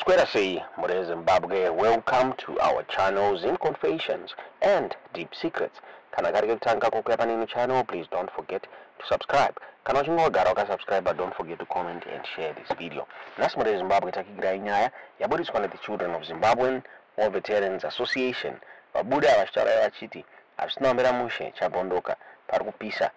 Maswera sei mhuri yeZimbabwe, welcome to our channel Zim Confessions and Deep Secrets. Kana kari kekutanga kuuya pane channel, please don't forget to subscribe. Kana uchinge wagara wakasubscribe, don't forget to comment and share this video. Nhasi mhuri yeZimbabwe takuvigirai nyaya yaburitswa nethe Children of Zimbabwean War Veterans Association. Vabuda vachitaura vachiti hazvisina kumira mushe, chabondoka, pari kupisa.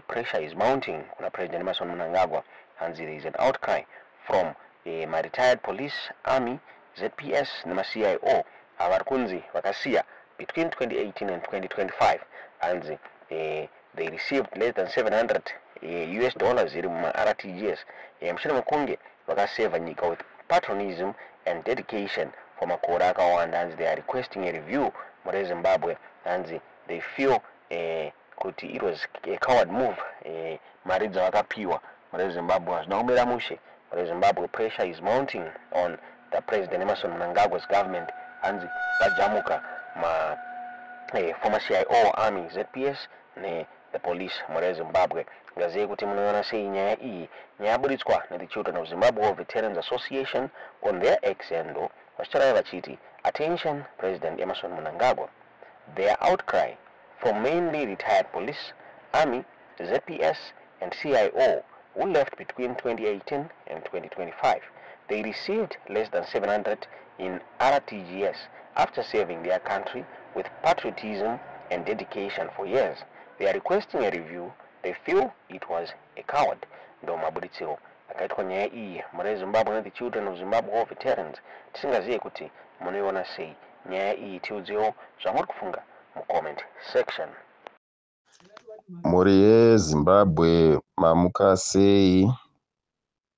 Pressure is mounting kuna President Emmerson Mnangagwa. Hanzi there is an outcry from maretired police, army, ZPS nemaCIO avari kunzi vakasiya between 2018 and 2025. Hanzi they received less than 700 US dollars iri muma-RTGS mushure mekunge vakasevha nyika with patriotism and dedication for makore akawanda. Hanzi they are requesting a review mhuri yeZimbabwe. Hanzi they feel kuti it was a coward move, mari dzavakapiwa. Mhuri yeZimbabwe, hazvina kumira mushe. Mhuri yeZimbabwe, pressure is mounting on the President Emmerson Mnangagwa's government. Hanzi vajamuka ma former CIO, army, ZPS ne the police. Mhuri yeZimbabwe, ngazive kuti munoona sei nyaya iyi, nyaya yaburitswa nethe Children of Zimbabwe War Veterans Association on their X handle, vachitaura vachiti, "Attention President Emmerson Mnangagwa." Their outcry from mainly retired police, army, ZPS and CIO who left between 2018 and 2025. They received less than 700 in RTGS after serving their country with patriotism and dedication for years. They are requesting a review. They feel it was a coward. Ndo maburitsiro akaitwa nyaya iyi mhuri yeZimbabwe nethe Children of Zimbabwe War Veterans. Tisingazive kuti munoiona sei nyaya iyi, tiudzewo zvamuri kufunga mucomment section. Mhuri yeZimbabwe, mamuka sei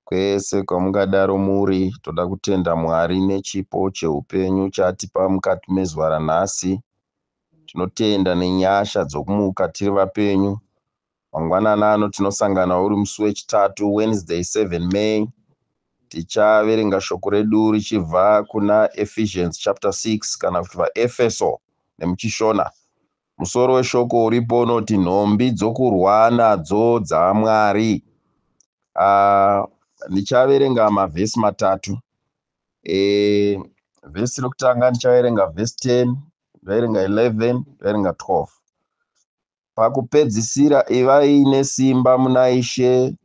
kwese kwamungadaro muri? Toda kutenda Mwari nechipo cheupenyu chaatipa mukati mezuva ranhasi. Tinotenda nenyasha dzokumuka tiri vapenyu. Mangwanani ano tinosangana uri musi wechitatu, Wednesday 7 May. Tichaverenga shoko redu richibva kuna Ephesians chapter 6, kana kuti VaEfeso nemuchiShona. Musoro weshoko uripo unoti nhumbi dzokurwa nadzo dzaMwari. Ndichaverenga mavhesi matatu. Vhesi rokutanga ndichaverenga vhesi 10, ndoverenga 11, ndoverenga 12. Pakupedzisira, ivai nesimba muna Ishe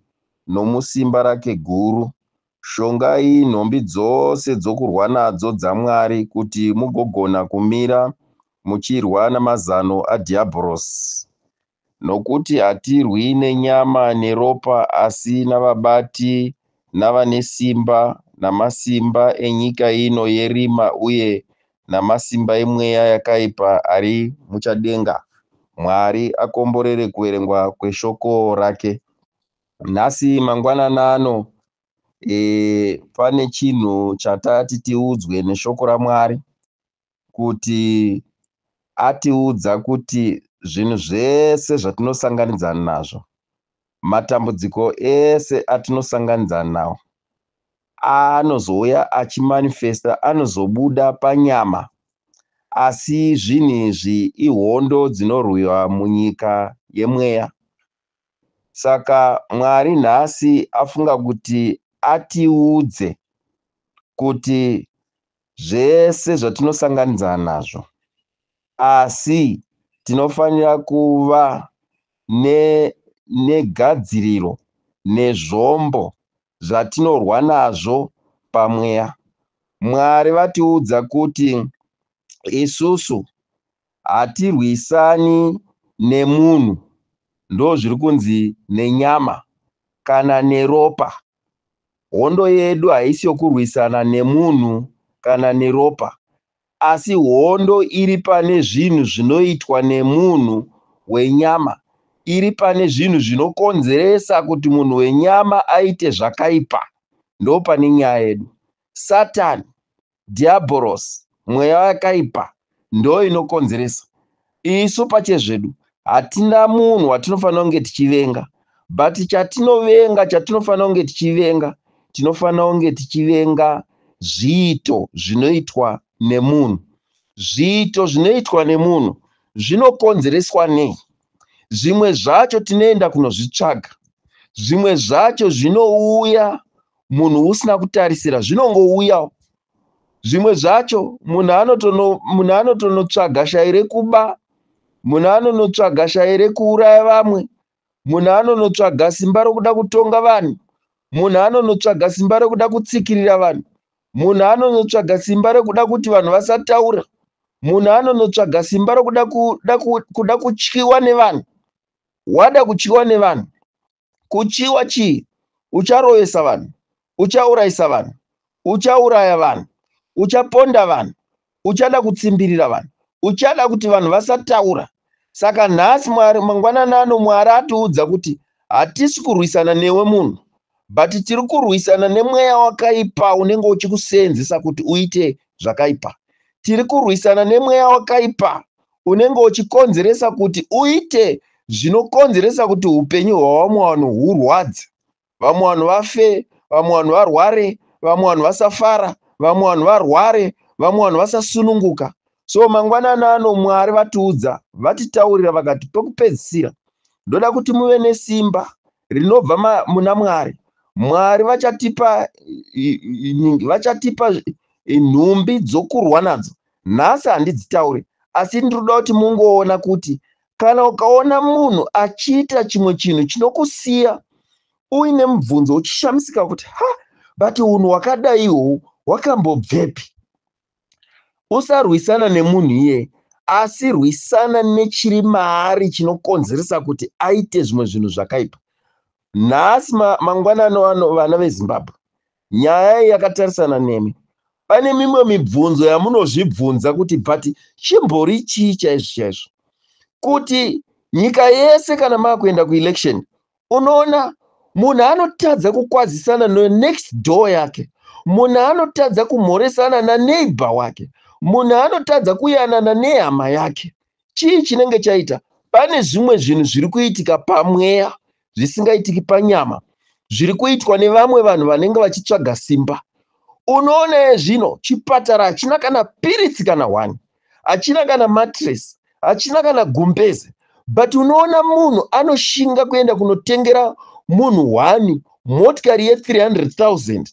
nomusimba rake guru. Shongai nhumbi dzose dzokurwa nadzo dzaMwari, kuti mugogona kumira muchirwa namazano adhiabhorosi. Nokuti hatirwi nenyama neropa, asi navabati navane simba, namasimba enyika ino yerima, uye namasimba emweya yakaipa ari muchadenga. Mwari akomborere kuverengwa kweshoko rake. Nhasi mangwanani ano pane chinhu chatati tiudzwe neshoko raMwari, kuti atiudza kuti zvinhu zvese zvatinosanganidzana nazvo, matambudziko ese atinosanganidzana nawo, anozouya achimanifesta, anozobuda panyama, asi zvinhu izvi ihondo dzinorwiwa munyika yemweya. Saka Mwari nhasi afunga kuti atiudze kuti zvese zvatinosanganidzana nazvo, asi tinofanira kuva negadziriro nezvombo zvatinorwa nazvo pamweya. Mwari vatiudza kuti isusu hatirwisani nemunhu, ndo zviri kunzi nenyama kana neropa. Hondo yedu haisi yokurwisana nemunhu kana neropa, asi hondo iri pane zvinhu zvinoitwa nemunhu wenyama, iri pane zvinhu zvinokonzeresa kuti munhu wenyama aite zvakaipa. Ndo pane nyaya yedu. Satani, dhiabhorosi, mweya wakaipa ndo inokonzeresa. Isu pachezvedu hatina munhu watinofanira kunge tichivenga, but chatinovenga, chatinofanira kunge tichivenga, tinofanira kunge tichivenga zviito zvinoitwa nemunhu. Zviito zvinoitwa nemunhu zvinokonzereswa nei? Zvimwe zvacho tinoenda kunozvitsvaga, zvimwe zvacho zvinouya munhu usina kutarisira, zvinongouyawo. Zvimwe zvacho munhu anotonotsvaga shayi rekuba, munhu anonotsvaga shayi rekuuraya vamwe, munhu anonotsvaga simba rokuda kutonga vanhu, munhu anonotsvaga simba rekuda kutsikirira vanhu, munhu anonotsvaga simba rekuda kuti vanhu vasataura, munhu anonotsvaga simba rokuda kuda kutyiwa nevanhu. Wada kutyiwa nevanhu, kutyiwa chii? Ucharovesa vanhu, uchaurayisa vanhu, uchauraya vanhu, uchaponda vanhu, uchada kutsimbirira vanhu, uchada kuti vanhu vasataura. Saka nhasi Mwari, mangwanani ano Mwari atiudza kuti hatisi kurwisana newe munhu, but tiri kurwisana nemweya wakaipa unenge uchikuseenzesa kuti uite zvakaipa. Tiri kurwisana nemweya wakaipa unenge uchikonzeresa kuti uite zvinokonzeresa kuti upenyu hwavamwe vanhu hurwadze, vamwe vanhu vafe, vamwe vanhu varware, vamwe vanhu vasafara, vamwe vanhu varware, vamwe vanhu vasasununguka. So mangwanani ano Mwari vatiudza, vatitaurira vakati pekupedzisira ndoda kuti muve nesimba rinobva muna Mwari. Mwari vachatipa nhumbi dzokurwa nadzo. Nhasi handidzitauri, asi ndinoda kuti mungoona kuti kana ukaona munhu achiita chimwe chinhu chinokusiya uine mubvunzo uchishamisika kuti ha, but unhu hwakadai ihwohwu hwakambobvepi, usarwisana nemunhu iyeye, asi rwisana nechiri maari chinokonzeresa kuti aite zvimwe zvinhu zvakaipa. Nhasi mangwanani ano vana veZimbabwe, nyaya iyi yakatarisana nemi. Pane mimwe mibvunzo yamunozvibvunza kuti but chimbori chii chaizvo chaizvo, kuti nyika yese kana makuenda kuelection, unoona munhu anotadza kukwazisana nenext door yake, munhu anotadza kumhoresana naneighbor wake, munhu anotadza kuyanana nehama yake. Chii chinenge chaita? Pane zvimwe zvinhu zviri kuitika pamweya zvisingaitiki panyama, zviri kuitwa nevamwe vanhu vanenge vachitsvaga simba. Unoona zvino chipatara hachina kana piritsi kana hwani, hachina kana matress, hachina kana gumbeze, but unoona munhu anoshinga kuenda kunotengera munhu hwani motikari ye300,000,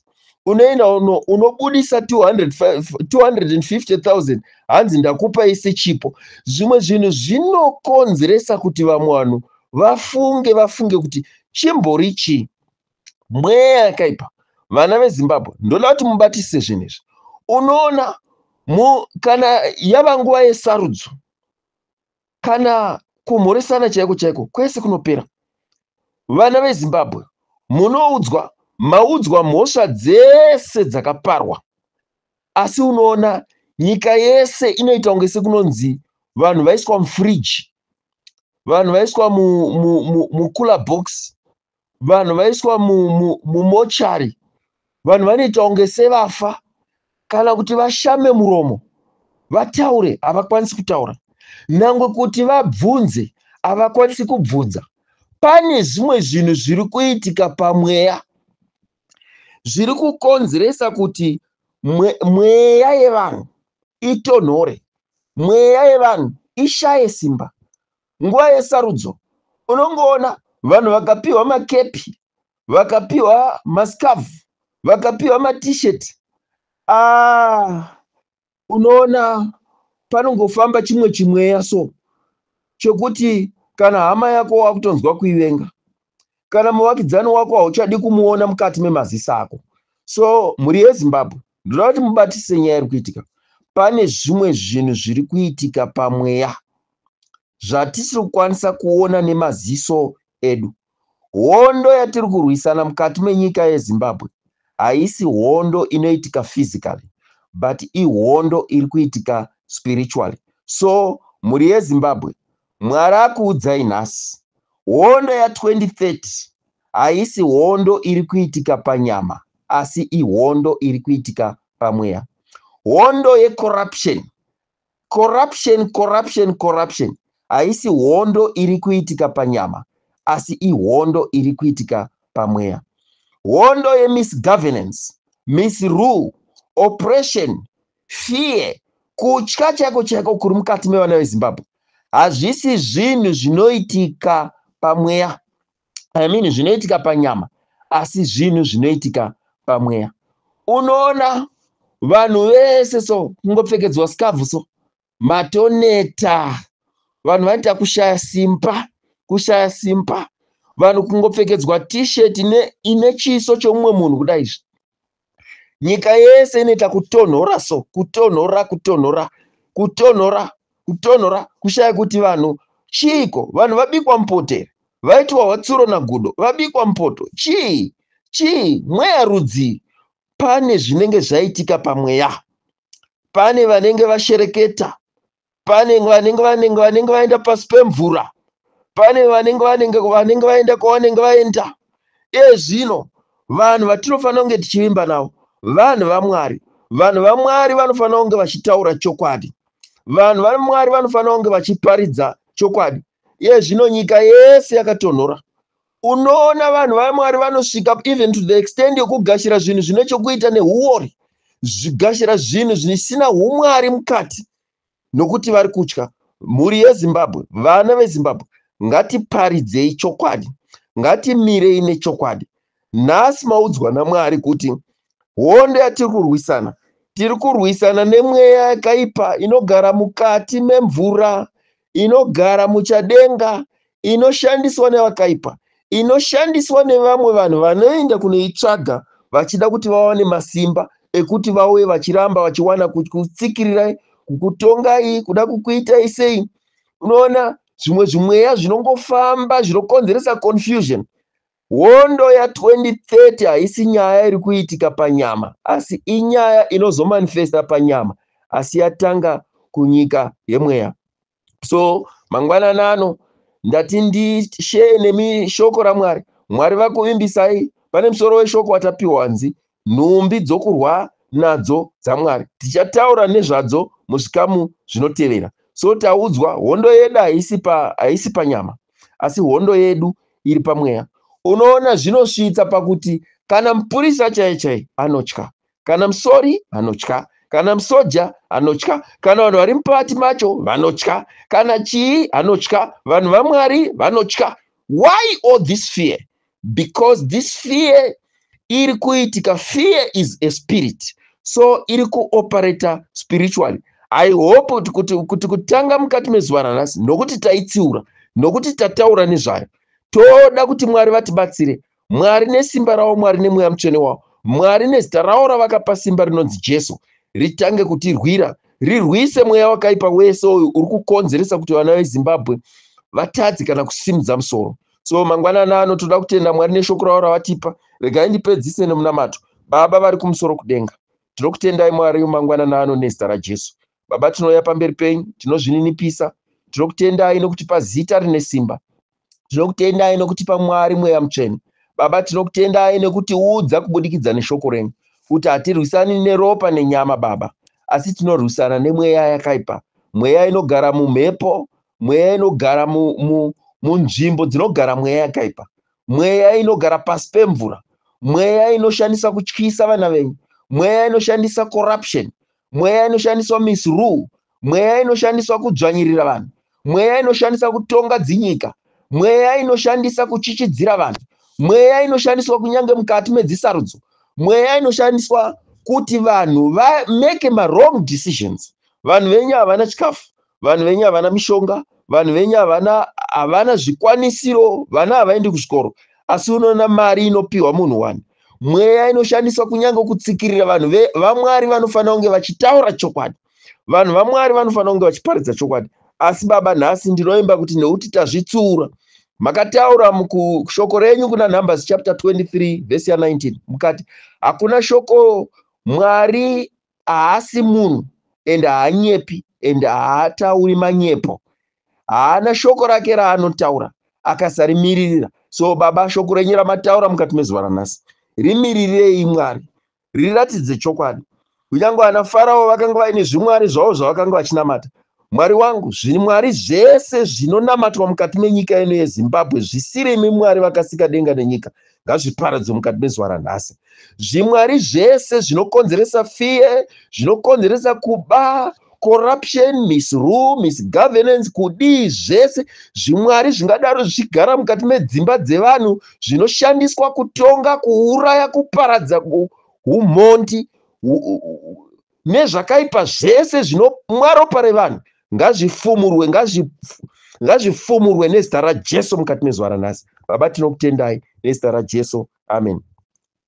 unoenda unobudisa 250,000, hanzi ndakupai sechipo. Zvimwe zvinhu zvinokonzeresa kuti vamwe vanhu vafunge kuti chimbori chii. Mweya yakaipa. Vana veZimbabwe, ndoda kuti mubatise zvinhu izvi. Unoona kana yava nguva yesarudzo, kana kumhoresana chaiko chaiko kwese kunopera. Vana veZimbabwe, munoudzwa, maudzwa mhosva dzese dzakaparwa, asi unoona nyika yese inoita kunge sekunonzi vanhu vaiswa mufiriji, vanhu vaiswa mucooler box, vanhu vaiswa mumochari, vanhu vanoita kunge sevafa, kana kuti vashame muromo vataure havakwanisi kutaura, nangwe kuti vabvunze havakwanisi kubvunza. Pane zvimwe zvinhu zviri kuitika pamweya zviri kukonzeresa kuti mweya yevanhu itonhore, mweya yevanhu ishaye simba. Nguva yesarudzo unongoona vanhu vakapiwa makepi, vakapiwa mascarf, vakapiwa matisheti. Unoona panongofamba chimwe chimweya so chokuti kana hama yako wakutonzwa kuivenga, kana muvakidzani wako hauchadi kumuona mukati memazisa ako. So mhuri yeZimbabwe, ndoda kuti mubatise nyaya iri kuitika. Pane zvimwe zvinhu zviri kuitika pamweya zvatisiri kukwanisa kuona nemaziso edu. Hondo yatiri kurwisana mukati menyika yeZimbabwe haisi hondo inoitika physically, but ihondo iri kuitika spiritually. So mhuri yeZimbabwe, Mwari akuudzai nhasi, hondo ya2030 haisi hondo iri kuitika panyama, asi ihondo iri kuitika pamweya. Hondo yecorruption, corruption, corruption, corruption haisi hondo iri kuitika panyama, asi ihondo iri kuitika pamweya. Hondo yemisgovernance, misrule, oppression, fear, kutya chaiko chaiko kuri mukati mevana veZimbabwe hazvisi zvinhu zvinoitika pamweya, I mean zvinoitika panyama, asi zvinhu zvinoitika pamweya. Unoona Vanhu vese so kungopfekedzwa sikavhu so matoneta. Vanhu vanoita kushaya simba, kushaya simba. Vanhu kungopfekedzwa t-shirt ine chiso chomumwe munhu kudai izvi. Nyika yese inoita kutonhora so, kutonhora, kutonhora, kutonhora, kutonhora, kushaya kuti vanhu chiiko. Vanhu vabikwa mupoto here? Vaitwa watsuro nagudo, vabikwa mupoto. Chii? Chii? Mweya rudzii? Pane zvinenge zvaitika pamweya. Pane vanenge vashereketa. Pane vanenge vaenda pasi pemvura. Pane vanenge vaenda kwavanenge vaenda. Iye zvino vanhu vatinofanira kunge tichivimba navo vanhu vaMwari. Vanhu vaMwari vanofanira kunge vachitaura chokwadi. Vanhu vaMwari vanofanira kunge vachiparidza chokwadi. Iye zvino nyika yese yakatonhora. Unoona vanhu vaMwari vanosvika even to the extent yokugashira zvinhu zvine chokuita nehuori, zvigashira zvinhu zvisina humwari mukati, nokuti vari kutya. Mhuri yeZimbabwe, vana veZimbabwe, ngatiparidzei chokwadi, ngatimirei nechokwadi. Nhasi maudzwa naMwari kuti hondo yatiri kurwisana, tiri kurwisana nemweya yakaipa inogara mukati memvura, inogara muchadenga, inoshandiswa nevakaipa, inoshandiswa nevamwe vanhu vanoenda kunoitsvaga vachida kuti vawane masimba ekuti vauye vachiramba vachiwana kutsikirirai, kukutongai, kuda kukuitai sei. Unoona zvimwe zvimweya zvinongofamba zvinokonzeresa confusion. Hondo ya2030 haisi nyaya iri kuitika panyama, asi inyaya inozomanifesta panyama, asi yatanga kunyika yemweya. So mangwanani ano ndati ndishare nemi shoko raMwari. Mwari vakuvimbisai. Pane musoro weshoko watapiwa wanzi nhumbi dzokurwa nadzo dzaMwari. Tichataura nezvadzo muzvikamu zvinotevera. So taudzwa hondo yedu haisi panyama, asi hondo yedu iri pamweya. Unoona zvinosvitsa pakuti kana mupurisa chaiye chaiye anotya, kana musori anotya, kana musoja anotya, kana vanhu vari mupati macho vanotya, kana chii anotya, vanhu vaMwari vanotya. Why all this fear? Because this fear iri kuitika. Fear is a spirit, so iri kuoperata spiritually. I hope kuti kutanga mukati mezuva ranhasi, nokuti taitsiura, nokuti tataura nezvayo, toda kuti Mwari vatibatsire. Mwari nesimba ravo, Mwari nemweya mutsvene wavo, Mwari nezita ravo ravakapa simba rinonzi Jesu, ritange kutirwira, rirwise mweya wakaipa wese uyu uri kukonzeresa kuti vana veZimbabwe vatadze kana kusimudza musoro. So mangwanani ano toda kutenda Mwari neshoko ravo ravatipa. Regai ndipedzise nemunamato. Baba vari kumusoro kudenga, tinokutendai Mwari mangwanani ano nezita raJesu. Baba, tinouya pamberi penyu, tinozvininipisa. Tinokutendai nokutipa zita rine simba. Tinokutendai nokutipa Mwari mweya mutsvene. Baba, tinokutendai nekutiudza kubudikidza neshoko renyu kuti hatirwisani neropa nenyama, Baba, asi tinorwisana nemweya yakaipa, mweya inogara mumhepo, mweya inogara munzvimbo dzinogara mweya yakaipa, mweya inogara pasi pemvura, mweya inoshandisa kutyisa vana venyu, mweya inoshandisa corruption, mweya inoshandiswa misrule, mweya inoshandiswa kudzvanyirira vanhu, mweya inoshandisa kutonga dzinyika, mweya inoshandisa kuchichidzira vanhu, mweya inoshandiswa kunyange mukati medzisarudzo, mweya inoshandiswa kuti vanhu vamake mawrong decisions. Vanhu venyu havana chikafu, vanhu venyu havana mishonga, vanhu venyu havana zvikwanisiro, vana havaendi kuzvikoro, asi unoona mari inopiwa munhu wani. Mweya inoshandiswa kunyange kutsikirira vanhu vaMwari vanofanira kunge vachitaura chokwadi. Vanhu vaMwari vanofanira kunge vachiparidza chokwadi. Asi Baba, nhasi ndinoimba kuti nekuti tazvitsiura, makataura mushoko renyu kuna Numbers chapter 23 vhesi ya19, mukati hakuna shoko. Mwari haasi munhu ende haanyepi ende haatauri manyepo. Haana shoko rake raanotaura akasarimiririra. So Baba, shoko renyu ramataura mukati mezuva ranhasi, rimirirei Mwari, riratidze chokwadi. Kunyange vana Farao vakanga vaine zvimwari zvavo zvavakanga vachinamata, Mwari wangu, zvimwari zvese zvinonamatwa mukati menyika ino yeZimbabwe zvisiri imi Mwari vakasika denga nenyika, ngazviparadzwe mukati mezuva ranhasi. Zvimwari zvese zvinokonzeresa fear, zvinokonzeresa kuba, corruption, misrule, misgovernance, kudii, zvese zvimwari zvingadaro zvichigara mukati medzimba dzevanhu, zvinoshandiswa kutonga, kuuraya, kuparadza, umhondi. Nezvakaipa zvese zvinomwa ropa revanhu ngazvifumurwe, ngazvifumurwe nezita raJesu mukati mezuva ranhasi. Baba, tinokutendai nezita raJesu, amen.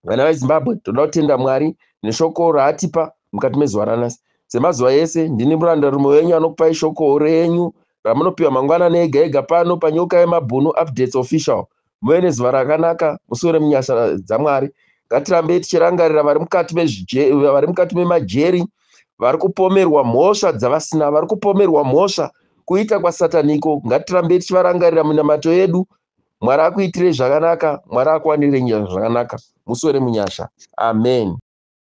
Vana veZimbabwe, toda kutenda Mwari neshoko raatipa mukati mezuva ranhasi. Semazuva ese, ndini murandarume wenyu anokupai shoko renyu ramunopiwa mangwanani ega ega pano paNyoka yeMabhunu Updates Official. Muve nezuva rakanaka, muswere munyasha dzaMwari. Ngatirambei tichirangarira vari mukati vari mukati memajeri, vari kupomerwa mhosva dzavasina, vari kupomerwa mhosva kuita kwasataniko. Ngatirambei tichivarangarira minamato yedu. Mwari akuitirei zvakanaka, Mwari akuwanirei zvakanaka. Muswere munyasha. Amen.